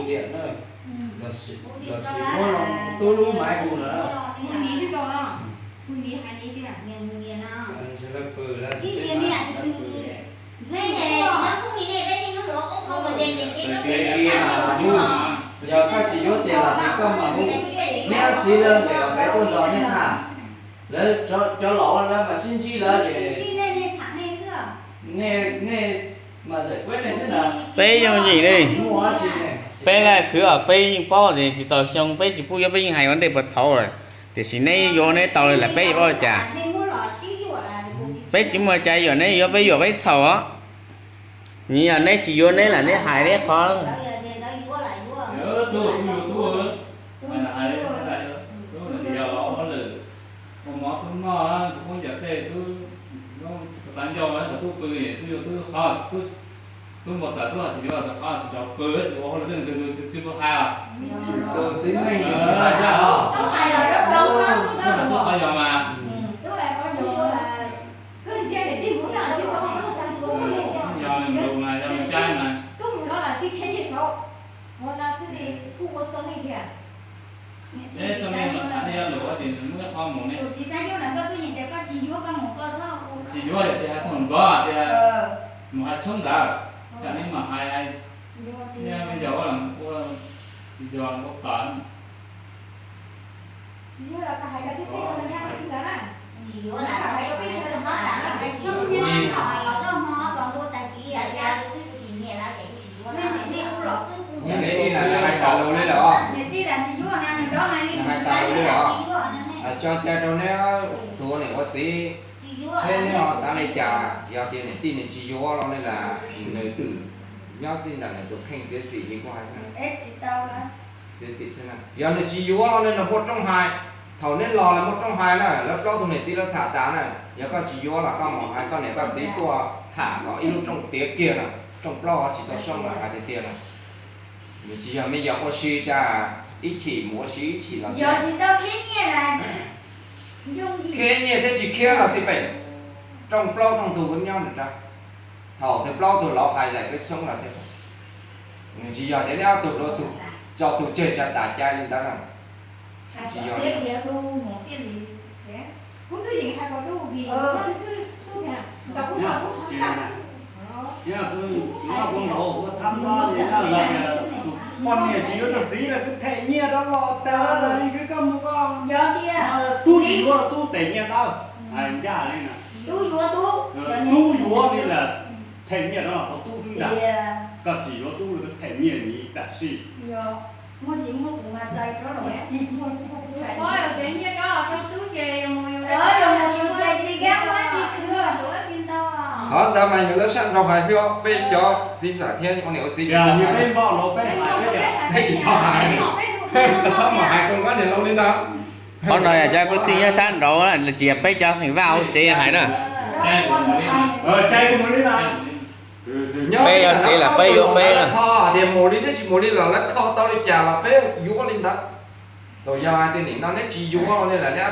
Tiam na, los sis muab no tub lub maiv hu lawm. Hu niam twb tau no, hu niam hais niam tiag. Yog koj tsis yuav tias los ces koj mam hu, neb ob txiv lawv tias los peb tuaj nrog neb tham, lawv cov laus lawv mas sib ntsib lawm ces nej, nej mas zam kuab nej xwb na. Peb yooj yim li, peb laj khwv os, peb yeej paub tias tsis txaus xyoo peb tsis pub yuav, peb yeej hais ua ntej puag thaum lawm, tiam sis neb yuav neb tau li lawm peb yuav ua cas? Peb tsis muaj cai yuam neb, yuav peb yuam peb txhaum os. Nws yog neb tsis yuav neb lam neb hais neb qhov. Ua mov tub noj, tub poob ncav tej, tub tav ncauj, tub pw, tub yuav tub qhov, tub npau taws, tub tsis yuav qhov tsis rau pw, tsis ua hauj lwm, tub tsis pub hais os. Tub qhov yog mas. Yog nws lus mas yog nws caij mas. Neb txoj neej mas tham ib yam lus tias nws muaj ib qho mus ne. Tsis yuav yog tsis hais thaum ntxov tias mus hais tshoob ntawd, tsam neb mam hais, hais, me nyuam ua, ua, yog ua tas. Neb ib na hais tas lus li lawm os. Hais tas lus li lawm os. Coj cai rau neb tus niam ua txiv, seb neb ho xav li cas. Yog tias niam tij nws tsis yuav los ne las nws twb nyob txij ntawm nws tus kheej txiav txim li kuv hais. Yog nws tsis yuav los ne nws muaj rooj hais. Thaum neb los lawv muaj rooj hais na, lawv plaub tug niam txiv lawv tham tas na. Yog koj tsis yuav los koj mus hais koj niam koj txiv tuaj tham kom ib lub rooj tiav kiag na, rooj plaub ho tsis tau xyoob los hais tiag tiag na. Nws tsis yog me nyuam ua si tsam ib chim mus ua si ib chim los khiav nyiaj thiab tsis khiav los xij peem, rooj plaub rooj tug kuj nyob nws rab. Thaum twg plaub tug laus hais zais peb xyoob los thiab. Nws tsis yog tias neb ob tug dua tug tso tus tseg tsa tas cai li ntawd na. Tsis yog. Kuv ntaus kuv thab nrho li na, tus poj niam tsis yuav tus txiv lawm twb them nyiaj rau los tas lawm, koj mus koj tub tsis yuav tub them nyiaj dawb, hais ncaj li na. Tub yuav li lawm them nyiaj rau tub xwb ntag. Koj tsis yuav tub lawm twb them nyiaj ni tam sim. Qhov ntawd mas yog lawv sab nraud hais xwb, peb cov txiv ntxawm thiab ua niam ua txiv tsis tau hais. Peb tsis tau hais, txhob mus hais rau koj niam laus li ntawd. Qhov no yog cov kwv tij nyob sab nraud, tsis yog peb cov feem vaj hauv tsev hais na. Nyob peb yog tsev lawm peb yuav peb na. Kho tias mus li thiab tsis mus li los lawv kho tau li cas los peb yuav li ntawd. Thaum yog hais tias nim no neb tsis yuav li lawm neb ob